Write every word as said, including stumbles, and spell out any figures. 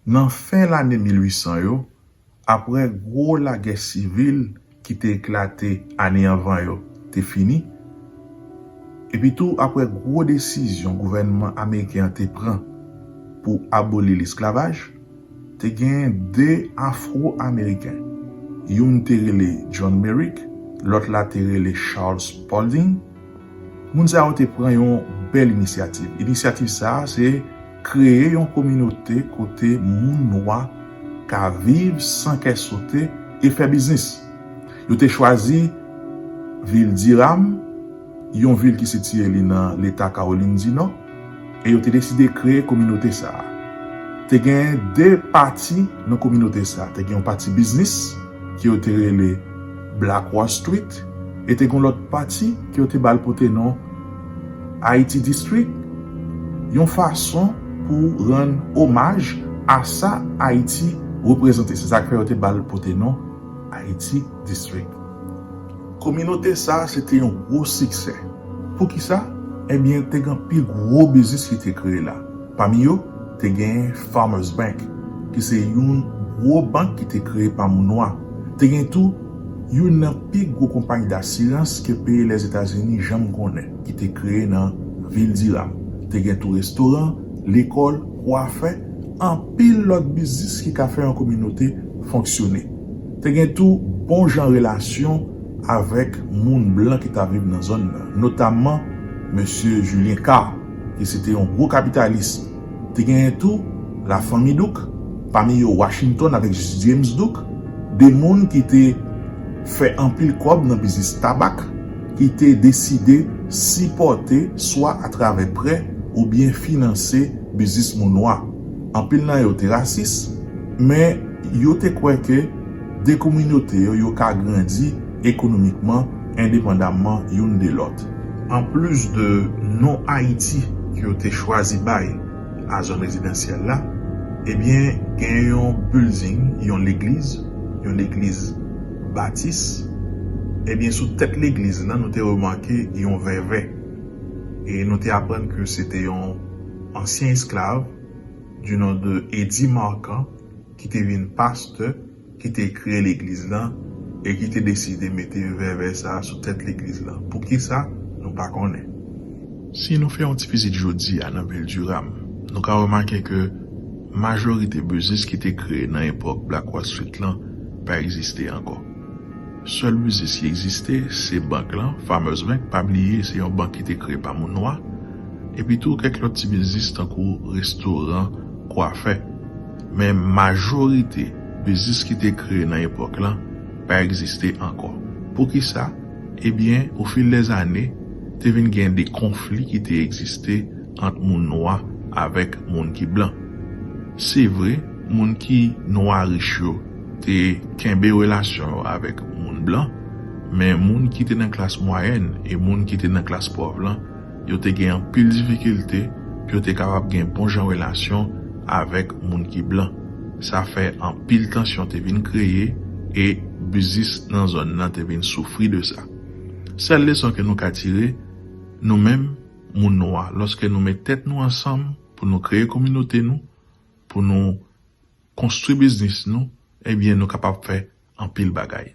Nan fen lane mil uit san yo, apre gwo lagè sivil ki te eklate ane anvan yo te fini, epi tou apre gwo desizyon gouvènman ameriken an te pran pou aboli lesklavaj, te gen de Afwo-Ameriken. Youn te rele John Merrick, lòt la te rele Charles Spalding. Moun sa yo te pran yon bèl inisyativ. Inisyativ sa a se kreye yon kominote kote moun nwa ka viv san kè sote e fè biznis. Yo te chwazi vil Durham, yon vil ki sitiye li nan leta Kawolin di Nò, e yo te deside kreye kominote sa a. Te gen de pati nan kominote sa a. Te gen yon pati biznis ki yo te rele Black Wall Street, e te gen lòt pati ki yo te ba l pote non Haiti District, yon fason pou rann omaj a sa Ayiti reprezante. Se sa k fè yo te ba l pote non Haiti District. Kominote sa a se te yon gwo siksè. Poukisa? Ebyen, te gen anpil gwo biznis ki te kreye la. Pami yo, te gen Farmers Bank, ki se yon gwo bank ki te kreye pa moun nwa. Te gen tou youn nan pi gwo konpayi dasirans ke peyi Lèzetazini janm konnen, ki te kreye nan vil Durham. Te gen tou restoran, lekòl, kwafè, anpil lòt biznis ki ka fè yon kominote fonksyone. Te gen tou bon jan relasyon avèk moun blan ki ta viv nan zòn nan, notamman mesye Julien Carr, ki se te yon gwo kapitalis. Te genyen tou lafanmi Douk, pami yo Washington avèk James Douk, de moun ki te fè anpil kòb nan biznis tabak, ki te deside sipòte swa atravè prè oubyen finanse biznis moun nwa. Anpil nan yo te rasis, men yo te kwè ke de kominote yo, yo ka grandi ekonomikman endepandamman youn de lòt. Anplis de non Ayiti ke yo te chwazi bay a zòn rezidansyèl la, ebyen, gen yon building, yon legliz, yon legliz batis. Ebyen, sou tèt legliz lan, nou te remake yon vèvè. E nou te aprann ke se te yon ansyen esklav, du nom de Eddy Marcand, ki te vin pastè, ki te kreye legliz lan, e ki te deside mete vèvè sa a sou tèt legliz lan. Poukisa? Nou pa konnen. Si nou fè yon ti vizit jodi a nan vil Durham, nou ka remake ke majorite biznis ki te kreye nan epòk Black Wall Street lan pa egziste ankò. Sèl biznis ki egziste, se bank lan, Farmers Bank, pa bliye se yon bank ki te kreye pa moun nwa, epi tou kèk lòt ti biznis tankou restoran, kwafè. Men majorite biznis ki te kreye nan epòk lan pa egziste ankò. Poukisa? Ebyen, ofil dèzane, te vin gen de konfli ki te egziste ant moun nwa avèk moun ki blan. Se vre, moun ki nwa rich yo te kenbe relasyon yo avèk moun blan, men moun ki te nan klas mwayèn e moun ki te nan klas pòv lan, yo te gen anpil difikilte pou yo te kapab gen bon jan relasyon avèk moun ki blan. Sa fè anpil tansyon te vin kreye e biznis nan zòn nan te vin soufri de sa. Sèl leson ke nou ka tire, nou menm, moun nwa, lòske nou met tèt nou ansanm pou nou kreye kominote nou, pou nou konstwi biznis nou, ebyen, nou kapab fè anpil bagay.